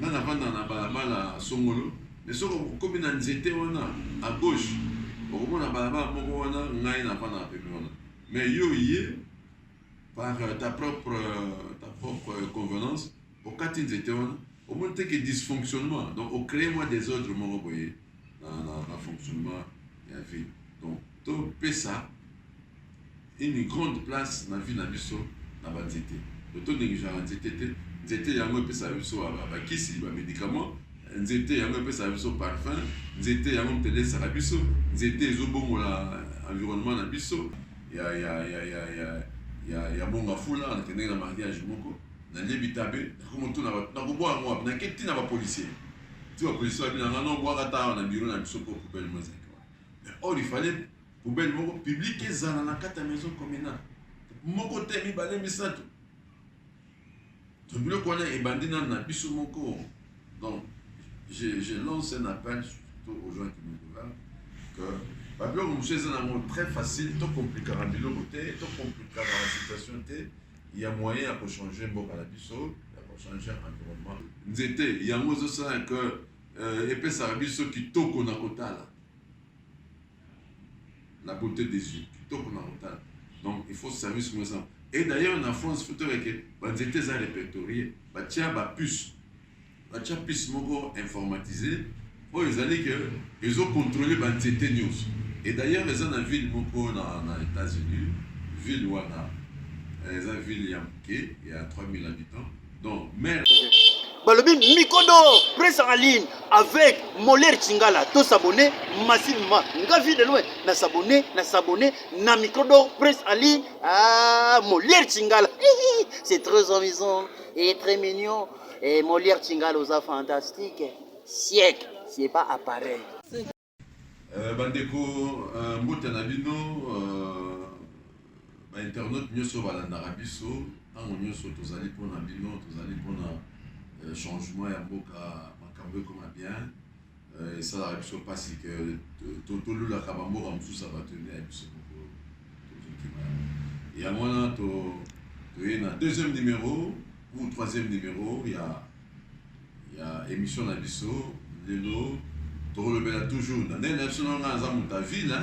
Nga navanda na balabala songolo, mais soki okomi na nzete wana à gauche, okomona balabala moko wana, ngai navandaka pembeni wana. Mais yo ye par ta propre convenance, okati nzete wana, omoni te ke dysfonctionnement, donc ocréer mwa désordre moko boye na fonctionnement ya ville. Donc topesa une grande place na vie na biso na banzete. Tonégligeaka nzete te. Nzete yango epesaka biso bakisi, bamédicament. Nzete yango epesaka biso parfum. Nzete yango moto elesaka biso. Nzete ezobongola environnement na biso. Ya Mont Ngafula, nakendeki na mariage moko, nalie bitabe, nakomotuna nakobwa yango wapi. Nake ntina bapolicier, ti bapolicier babi nanga no bwaka ta awa na bureau na biso, mpo poubelle mo ezalaki wana. Mais or il fallait poubelle moko publique ezala na kati ya maison communale, moko te, mibale, misato. To biloko wana ebandi nanu na biso moko. Donc je lance un appel surtout aux gens qui nous gouvernent que babiloko mosusu eza nango très facile, tocompliquaka biloko te, tocompliquaka basituation te. Ya moyen ya kochanger mboka na biso, ya kochanger environnement. Nzete yango ezosala ke epesaka biso kitoko na kotala, la beauté des yeux, kitoko na kotala. Donc il faut service moko eza. Et d'ailleurs na France, faut toyeba banzete eza répertorié, batia bapuce, batia puce moko informatisé oyo ezali ke ezocontrôle banzete nyonso. Et d'ailleurs eza na ville moko na États-Unis, ville wana eza ville ya moke ya 3000 habitants, donc maire Balobi Mikodo Presse en ligne avec Molière Chingala. To s'abonner massivement. Nga Vie de loin na s'abonner, na s'abonner na Microdo Presse en ligne. Ah, Molière Chingala, c'est très amusant et très mignon. Et Molière Chingala oza fantastique siècle, c'est pas appareil. Bandeko, mbote na bino, bainternaute nyonso balandaka biso ntango nyonso. Tozali mpona bino, tozali mpona changement ya mboka, makambo ekoma bien. Esalaka biso mpasi ke tolulaka bamboka mosusu ya bato, nde ya biso moko tozokima yango. Yango wana toye na deuxième numéro ou troisième numéro ya émission na biso. Lelo tokolobela toujours na ndenge na biso. Na ngai, naza moto ya ville,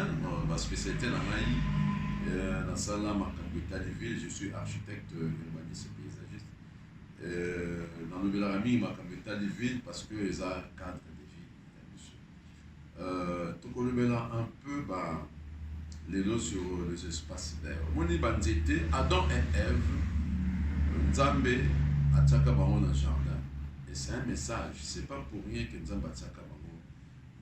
baspécialité na ngai, nasala makambo etali ville. Je suis architecte urbaniste paysagiste. Nalobelaka mingi makambo etali ville parce que eza cadre de vie ya biso. Tokolobela un peu ba lelo sur les espaces verts. Omoni banzete, Adam et Ève, Nzambe atiaka bango na jardin et c'est un message. C'est pas pour rien que Nzambe atiaka bango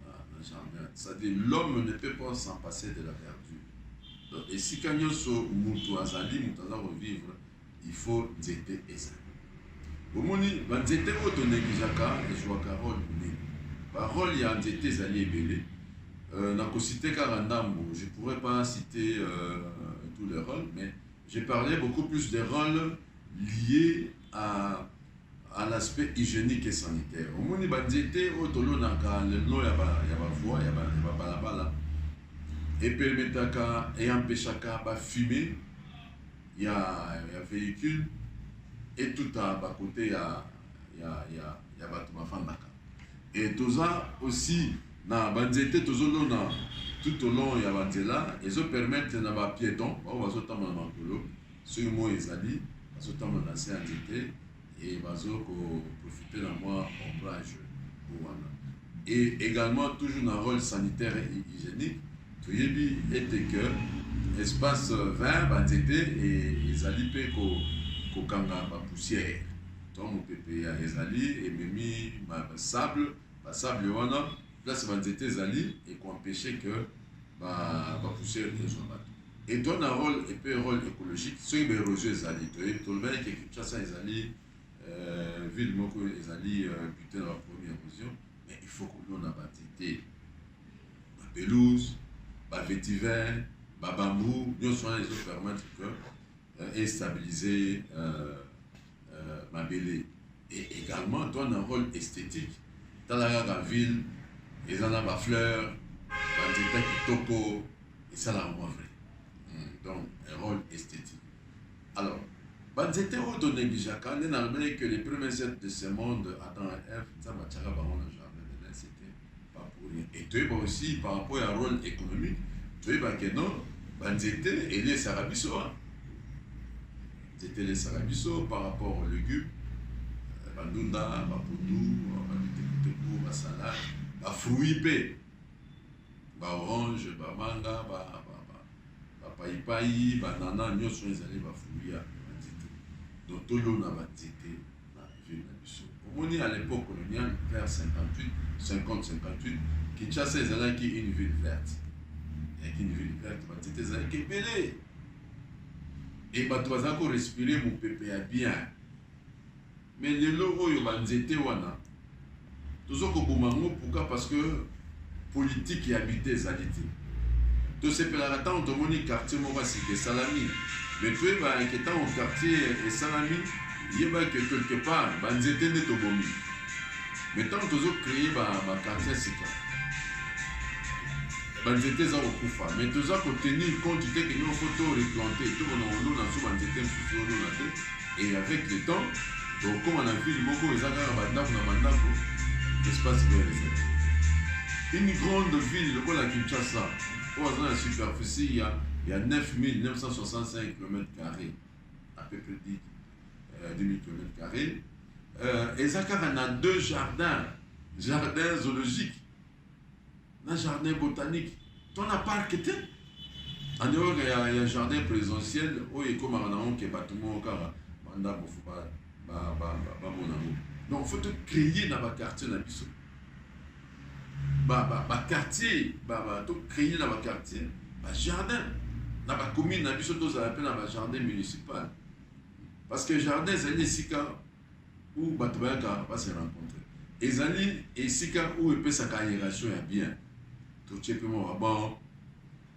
na jardin, c'est-à-dire l'homme ne peut pas s'en passer de la verdure. Donc esika nyonso moto azali, moto aza kovivre, il faut nzete ezali. Bomoni banzete oyo tonégligeaka ezwaka rôle monene. Barôle ya nzete ezali ebele. Nakociter kaka ndambo, je pourrais pas citer tous les rôles, mais j'ai parlé beaucoup plus des rôles liés à l'aspect hygiénique et sanitaire. Omoni banzete oyo tolonaka lelo ya bavoie, ya babalabala, epermettaka, eempêchaka bafumée ya véhicule etuta bakote ya bato bafandaka. Et toza aussi na banzete tozolona tout au long ya banzela, ezopermettre na bapiéton bao bazotambola makolo, soki moi ezali, bazotambola na se ya nzete et bazokoprofiter na mwa ombrage wana. Et également, toujours na rôle sanitaire et hygiénique, toyebi ete que espace vert, banzete ezali mpe kokanga bapoussière. To mopepe ya ezali ememi basable, basable wana, place banzete ezali, ekoempêche que bapoussière ezwa bato. Et to na rôle epe rôle écologique, soki baérosion ezali, toyebi, tolobaki ke Kinshasa ezali ville moko ezali buté na baproblème érosion, mais il faut kolona banzete, bapelouse, bavétiver, babambou, nyonso wana ezopermettre que estabiliser mabele. Et également to na rôle esthétique. Tala kaka ville eza na bafleur, banzete kitoko, esalaka mwa vrai. Donc un rôle esthétique. Alors Banzete oyo to negligeaka nde nalobaki que les premiers êtres de ce monde, Adam et Ève, Nzambe atiaka bango na jardin d'Eden, c'était pas pour rien. Et toyeba aussi par rapport ya rôle économique, toyeba que non, banzete eliesaka biso, hein. Nzete eliesaka biso par rapport aux légumes, bandunda, bapondu, babitekuteku, basalade, bafruits mpe, baorange, bamanga, bapaipai, banana, nyonso ezali bafruits ya banzete. Donc tolona banzete na ville na biso. Omoni, à l'époque coloniale, vers 58, 50, 58, Kinshasa ezalaki une ville verte, ezalaki une ville verte, banzete ezalaki ebele e bato bazalaki korespirer mopepe ya bien. Mais lelo oyo, banzete wana toza koboma yango. Pourquoi? Parce que politique ya habitat ezali te. Tosepelaka ntango tomoni quartier moko ya sika esalami, mais toyebaka ke ntango quartier esalami, yebaki quelque part banzete nde tobomi. Mais ntango tozocréer baquartier ya sika, banzete eza kokufa, mais toza kotenir compte te ke nyonso faut to replanter, tobona kolona so banzete mosusu, olona te. Et avec le temps, tokóma na ville moko eza kaka bandako na bandako, espace vert eza te. Une grande ville lokola Kinshasa, oyo aza na superficie ya 9965 km carré, à peu près 10 000 km carré, eza kaka na deux jardins, jardin zoologique na jardin botanique, to na parc te, en dehors ya jardin présidentiel oyo ekomaka nango ke bato moko kaka bandako faut bamona yango. Donc faut to créer na baquartier na biso, baquartier, to créer na baquartier bajardin. Na bacommune na biso, tozala mpe na bajardin municipal, parce que jardin ezali esika où bato bayaka base rencontrer, ezali esika oyo epesaka aération ya bien. Totie mpe mwa babanc,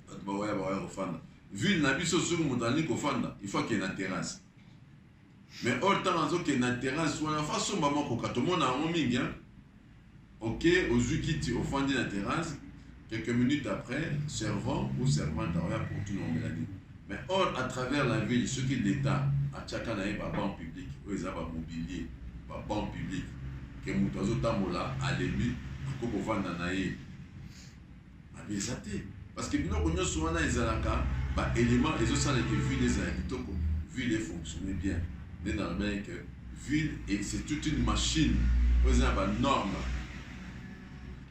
bato bawaya kofanda. Ville na biso, soki moto alingi kofanda, il faut akende na terrasse. Mais or ntango azokende na terrasse wana, faut asomba mokoka. Tomona yango mingi. Ok, ozwi kiti, ofandi na terrasse, quelques minutes après, servant ou servante aoya pour tuna omela nini. Mais or, à travers la ville, soki l'État atiaka na ye babanc public oyo eza bamobilier, babanc public ke moto azotambola, alembi, akoki kovanda na ye, mabe eza te, parce que biloko nyonso wana ezalaka baélément ezosalaka ville ezala kitoko, ville efonctionne bien. Nde nalobaki ke ville et c'est toute une machine oyo eza na banorme,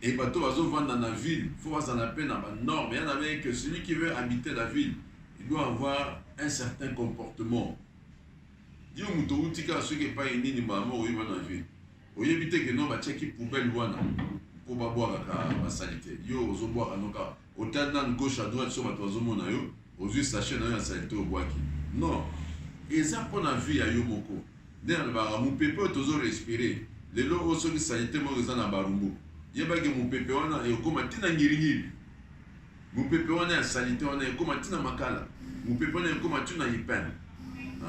et bato bazovanda na ville, faut bazala mpe na banorme. Ya nalobaki que celui qui veut habiter la ville, il doit avoir un certain comportement. Yo moto outi kaka soki epai nini, mbala moko oyeba na ville, oyebi te ke no batiaki poubelle wana mpo babwakaka basali te. Yo ozobwaka no kaka, otali nanu gauche à droite so bato bazomona yo, ozwi sachet na yo ya saleté, obwaki. Non, eza mpona vie ya yo moko. Nde nalobaka, mopepe oyo tozorespirer lelo oyo, soki saleté moko eza na Barumbu, yebaki mopepe wana ekóma ntina Ngiri-Ngiri, mopepe wana ya saleté wana ekóma ntina Makala, mopepe wana ekóma ntina Ipene.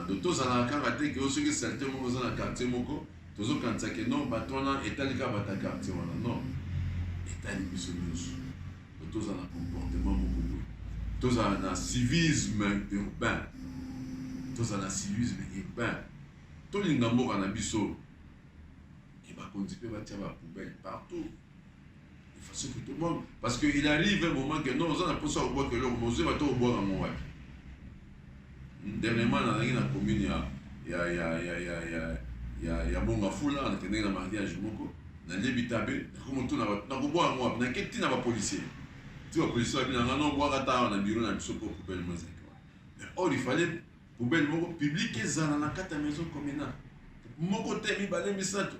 Donc tozalaka kaka te ke oyo soki saleté moko eza na quartier moko, tozokanisa ke non, bato wana etali kaka bato ya quartier wana. Non, etali biso nyonso. Tozala na comportement moko boye, tozala na civisme urbain, tozala na civisme urbain, tolinga mboka na biso. E bakonzi mpe batia bapoubelle partout de façon que tout le monde, parce que il arrive un moment que non, oza na mposa kobwaka eloko, mozwi bato kobwaka yango wapi? Dernièrement, nazalaki na commune ya Mont-Ngafula, nakendeki na mariage moko, naliebi tabe, nakomotuna nakobwaka yango wapi. Nake ntina bapolicier, ti bapolicier babi nanga no, bwaka ta awa na bureau na biso, mpo poubelle mo ezalaki wana. Mais or il fallait poubelle moko publique ezala na kati ya maison communale, moko te, mibale, misato.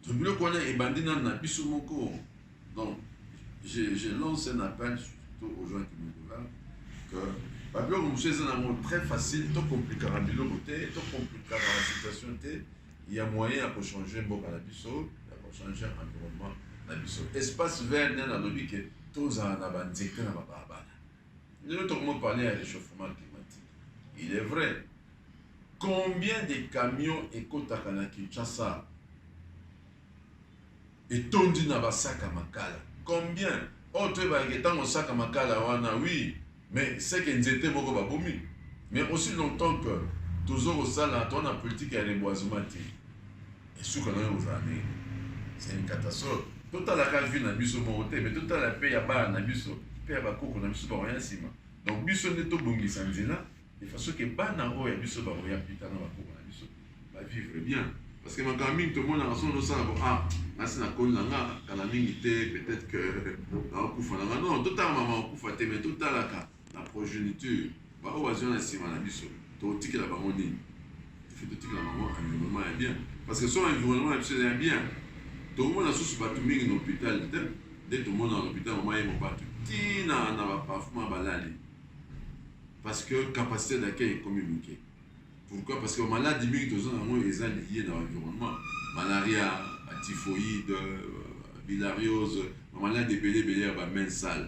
To biloko wana ebandi nanu na biso moko. Donc je lance un appel surtout aux gens qui nous gouvernent que babiloko mosusu eza nango très facile, tocompliquaka biloko te, tocompliquaka basituation te. Ya moyen ya kochanger mboka na biso, ya kochanger environnement na biso, espace vert. Nde nalobi ke tozala na banzete na babalabala. Lelo tokomo parler ya réchauffement climatique. Il est vrai, combien de camions ekotaka na Kinshasa etondi na basaka makala? Combien? Oyo toyebaka ntango osaka makala wana, oui, mais seke nzete moko babomi. Mais aussi longtemps que tozo kosala toza na politique ya reboisement te, esuka na yo kozala ndenge? C'est une catastrophe. Totalaka vie na biso moko te, mais totala mpe ya bana na biso mpe ya bakoko na biso bakoya nsima. Donc biso nde tobongisa nzela de façon ke bana oyo ya biso bakoya pita na bakoko na biso bavivre bien, parce que makambo mingi tomonaka, soki ozosala bo, ah, ngasi nakoli na nga kala mingi te, peut-être que nakokufa na nga. Non, totala mama kokufa te, mais totalaka na progéniture, baoyo bazwa na nsima na biso, tokotikela bango nini? Faut totikela bango environnement ya bien, parce que so environnement ya biso eza ya bien, tokomona susu bato mingi na hôpital te. Nde tomona na hôpital mama ye mo bato ntina na baparfum balali, parce que capacité d'accueil ekomi moke. Pourquoi? Parce que maladie mingi toza nango eza lié na environnement: malaria, batyphoïde, bilharziose, bamaladi ebele ebele ya bamain sale.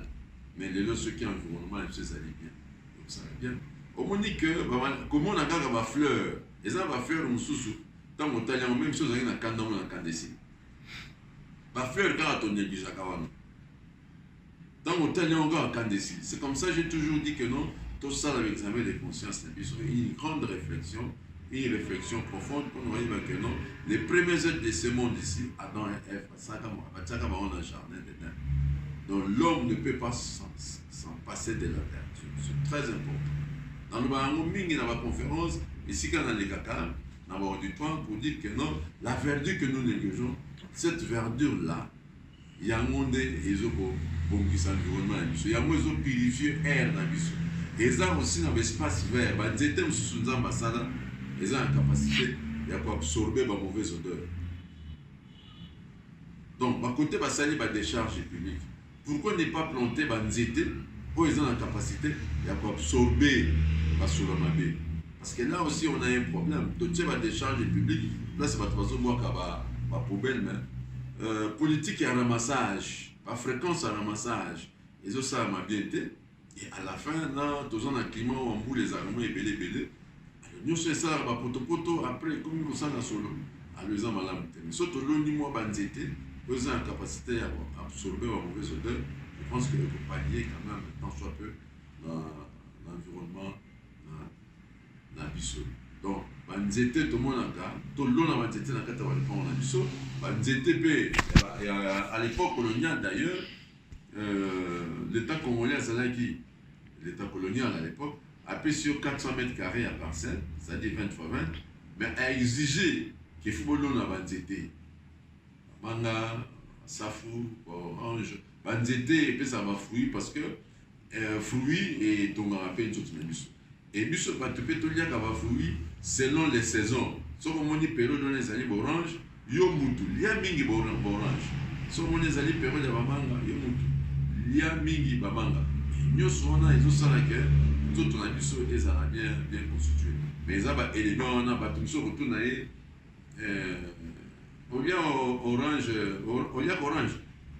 Mais lelo soki environnement na biso ezali bien, okosala bien. Omoni ke komona kaka bafleur, eza bafleur mosusu, ntango otali yango, même si ozalaki na kanda, ngo na kanda esili. Bafleur kaka tonégligeaka wana, ntango otali yango kaka, kanda esili. C'est comme ça, j'ai toujours dit que non, tosala l'examen de conscience na biso, une grande réflexion, une réflexion profonde, mpona oyeba que non, les premiers êtres de ce monde ici, Adam et Ève, batiaka bango na jardin d'Éden. Donc l'homme ne peut pas s'en passer de la verdure. C'est très important. Naloba yango mingi na baconférence, esika nalekaka na baauditoire, pour dire que non, la verdure que nous négligeons, cette verdure là, yango nde ezokobongisa environnement na biso, yango ezopurifie air na biso. Eza aussi na baespace vert, banzete mosusu Nzambe asala eza na capacité ya koabsorbe bamauvaise odeur. Donc bakote basali badécharge publique, pourquoi ne pas planter banzete oyo eza na capacité ya koabsorbe basolo mabe? Parce que là aussi on a un problème. Totie badécharge publique, place bato bazobwaka bapoubelle, mais politique ya ramassage, bafréquence ya ramassage ezosalama bien te. Et à la fin na toza na climat oyo mbula ezalaka mwa ebele ebele, nyonso esalaka bapotopoto, après ekomi kosala solo. Alors eza malamu te. Mais so toloni mwa banzete oyo eza na capacité ya koabsorbe bamauvaise odeur, je pense que ekopallier quand même tant soit peu na l'environnement na biso. Donc banzete tomonaka, tolona banzete na kati ya balopango na biso. Banzete mpe à l'époque coloniale d'ailleurs, l'État congolais azalaki, l'État colonial à l'époque apesi yo 400 mètres carrés ya parcelle, c'est-à-dire 20 fois 20, mais a exigé qu'il faut bolona banzete, manga, safu, orange, banzete epesaka bafruit, parce que fruit etongaka mpe nzoto na biso. E biso bato mpe toliaka bafruit selon les saisons. Soki omoni période wana ezali baorange, yo mutu lia mingi baorange. Soki omoni ezali période ya bamanga, yo mutu lia mingi bamanga. Nyonso wana ezosala ke nzoto na biso ezala bien bien constitué. Mais eza baélément wana, bato mosusu kotuna ye: olia orange, oliaka orange?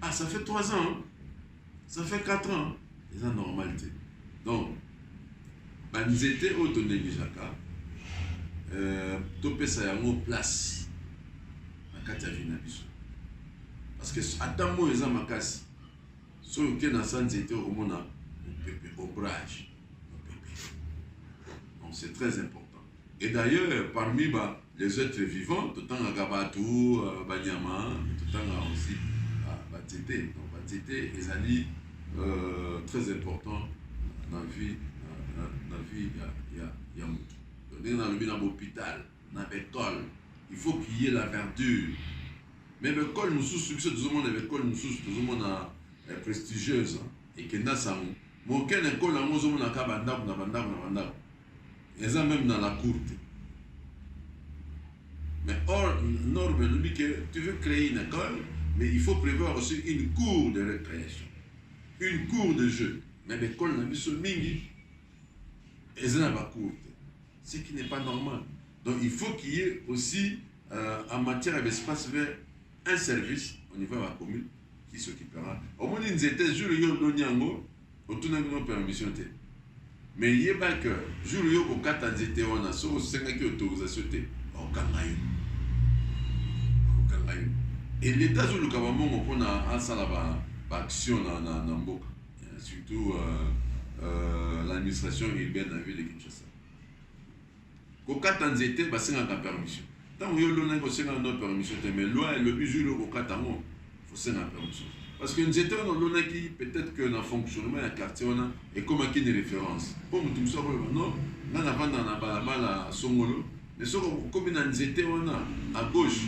Ah, ça fait 3 ans, ça fait 4 ans. Eza normal te. Donc banzete oyo tonégligeaka, topesa yango place na kati ya vie na biso, parce que ata moi eza makasi, soki oke na sa nzete, okomona mopepe, ombrage, mopepe. Donc c'est très important. Et d'ailleurs, parmi les êtres vivants, totangaka bato, banyama, totangaka aussi banzete. Donc banzete ezali très important na vie ya motu. Ndenge nalobi, na bahôpital, na baécole, il faut qu'il y ait la verdure. Mais baécole mosusu, biso tozomona baécole mosusu, tozomona prestigieuse, ekenda sango moke na ekole yango, ozomona kaka bandako na bandako na bandako, eza même na la cour te. Mais or norme elobi que tu veux créer une école, mais il faut prévoir aussi une cour de récréation, une cour de jeu. Mais baécole na biso mingi eza na bacour te, ce qui n'est pas normal. Donc il faut qu'il y ait aussi en matière d'espace vert un service au niveau de la commune qui s'occupera. Omoni nzete, jour yo oloni yango, otunaki no permission te, mais yeba ke jour yo kokata nzete wana, soki osengaki autorisation te, okanga yo, okanga yo. Et l'État azoluka bambongo mpona asala baaction na mboka, surtout l'administration urbaine na ville de Kinshasa. Kokata nzete basengaka permission. Ntango yo olonaki kosengaka no permission te, mais loi elobi jour okokata yango osenga permission. Parce que nzete wana olonaki peut-être que na fonctionnement ya quartier wana ekomaki une référence. Mpo moto mosusu akoloba non, nga navanda na balabala songolo, mais soki okomi na nzete wana à gauche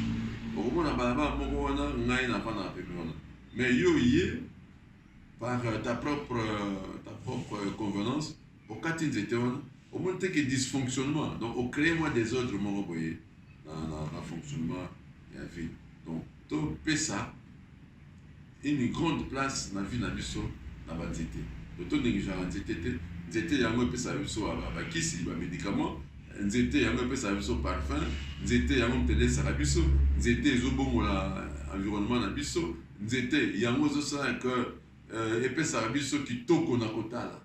okomona balabala moko wana ngai navandaka pembe wana. Mais yo ye par ta propre convenance okati nzete wana, omoni te ke dysfonctionnement, donc ocréer mwa désordre moko boye na fonctionnement ya ville. Donc topesa une grande place na vie na biso na banzete. Donc tonégligeaka nzete te. Nzete yango epesaka biso bakisi, bamédicament. Nzete yango epesaka biso parfum. Nzete yango moto elesaka biso. Nzete ezobongola environnement na biso. Nzete yango ezosala ke epesaka biso kitoko na kotala,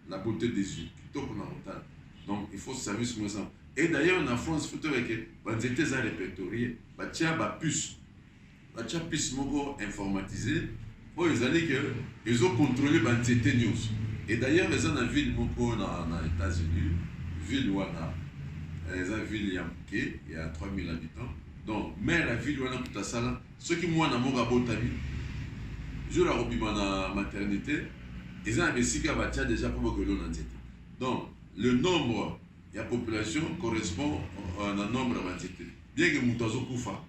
la beauté des yeux, kitoko na kotala. Donc il faut service moko eza. Et d'ailleurs na France, faut toyeba ke banzete eza répertorié, batia bapuce, batia puce moko informatisé oyo ezali ke ezocontrôle banzete nyonso. Et d'ailleurs eza na ville moko na États-Unis, ville wana eza ville ya moke ya 3000 habitants. Donc maire ya ville wana kuta asala soki mwana moko abotami, jour akobima na maternité, eza na bisika batia déjà mpo bokelo na nzete. Donc le nombre ya population correspond na nombre ya banzete. Bien que moto azokufa,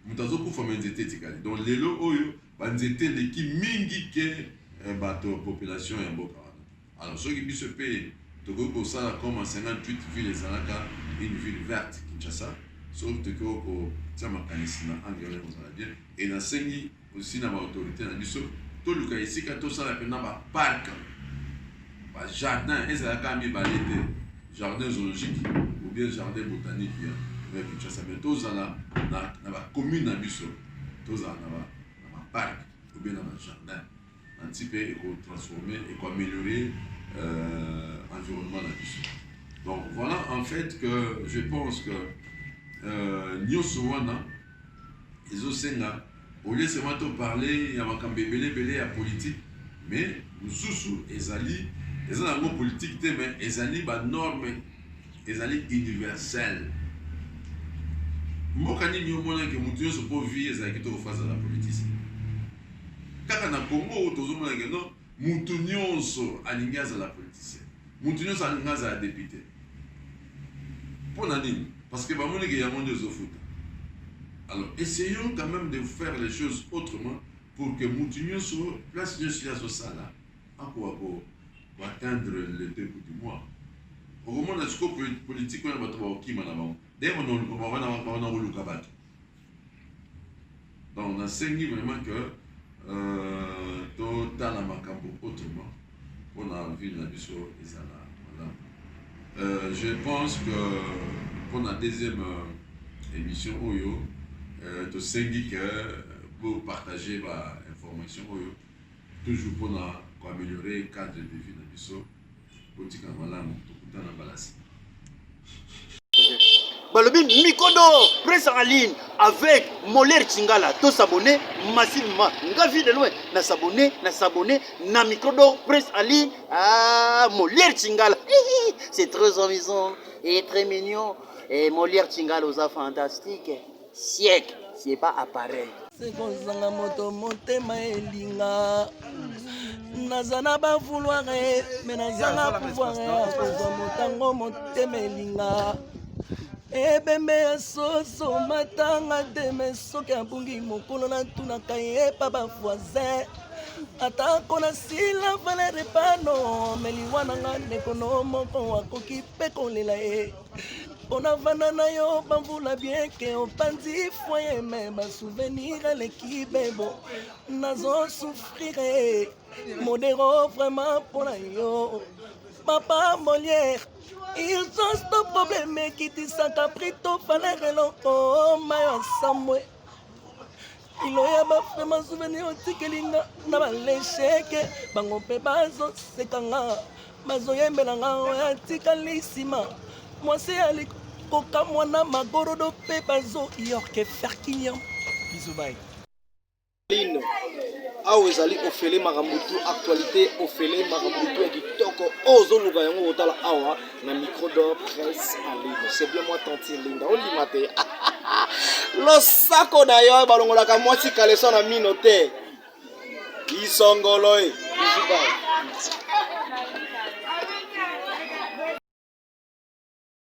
moto azokufa, mais nzete etikali. Donc lelo oyo banzete eleki mingi ke bato, population ya mboka wana. Alors soki biso mpe tokoki kosala comme en 58 ville ezalaka une ville verte, Kinshasa, soki tokoki kotia makanisi na angle wana, ekozala bien. Et nasengi aussi na baautorité na biso, toluka esika tosala mpena baparc, bajardin. Ezalaka mibale te, jardin zoologique ou bien jardin botanique ya Kinshasa, mais tozala na bacommune na biso, tozala na baparc ou bien na bajardin anti mpe ekotransformer, ekoaméliorer environnement na biso. Donc voilà, en fait que je pense que nyonso wana ezosenga, au lieu seulement toparler ya makambo ebele ebele ya politique, mais mosusu ezali, eza nango politique te, mais ezali banorme, ezali universelle. Mboka nini omonaki motu nyonso mpo vie ezalaki to kofazala politicien? Kaka na Congo oyo tozomona ke non, mutu nyonso alingi azala politicien, mutu nyonso alingi azala député. Mpo na nini? Parce que bamoni ke yango nde ezofuta. Alors essayons quand même de faire les choses autrement pour que mutu nyonso, place nyonso ye azosala, akoka koatteindre le début du mois. Okomona sikoyo politique wana, bato bakokima na bango, d'ailleurs bana koluka bato. Donc nasengi vraiment que totala makambo autrement mpona ville na biso ezala malamu. Je pense que mpona deuxième émission oyo, tosengi ke bopartage bainformation oyo, toujours mpona koaméliorer cadre de vie na biso. Botika malamu, tokutana mbala nsima. Balobi mikodo presse en ligne avec Molière Chingala. To s'abonner massivement. Nga vie de loin na s'abonner, na s'abonner na micro presse en ligne. Ah, Molière Chingala, c'est très amusant et très mignon. Et Molière Chingala oza fantastique siècle, c'est pas appareil. Kozanga moto motema elinga, naza na bavouloir, mais nazanga pouvoir ya kozwa motango. Motema elinga ebembe ya soso matanga te, mais soki abungi mokolo natunaka ye pa bavoisin. Atako nasila valeur epano, mais liwa nanga, ndeko no moko akoki mpe kolela ye. Mpona vanda na yo bamvula, bien ke opanzi foyer, mais basouvenir eleki bebo. Nazosouffrir modero vraiment mpona yo, papa Molière. Urgence to problème ekitisaka prix to valeur eloko mayo asamwe kilo ya bafrema. Souvenir otikelinga na balesheke, bango mpe bazosekanga, bazoyembelanga oyo atikali nsima. Mwasi ali kokamwa na magorodo mpe bazoyorke ferkiniam. Biso bai. Lino. Awa ezali ofele makambo tu actualité, ofele makambo tu ya kitoko oyo ozoluka yango kotala awa na micro d'or presse en ligne. C'est bien moi tantine Linda, ondima te. Losako na yo balongolaka mwasi kaleso na mino te. Isongolo e. Bisous bye.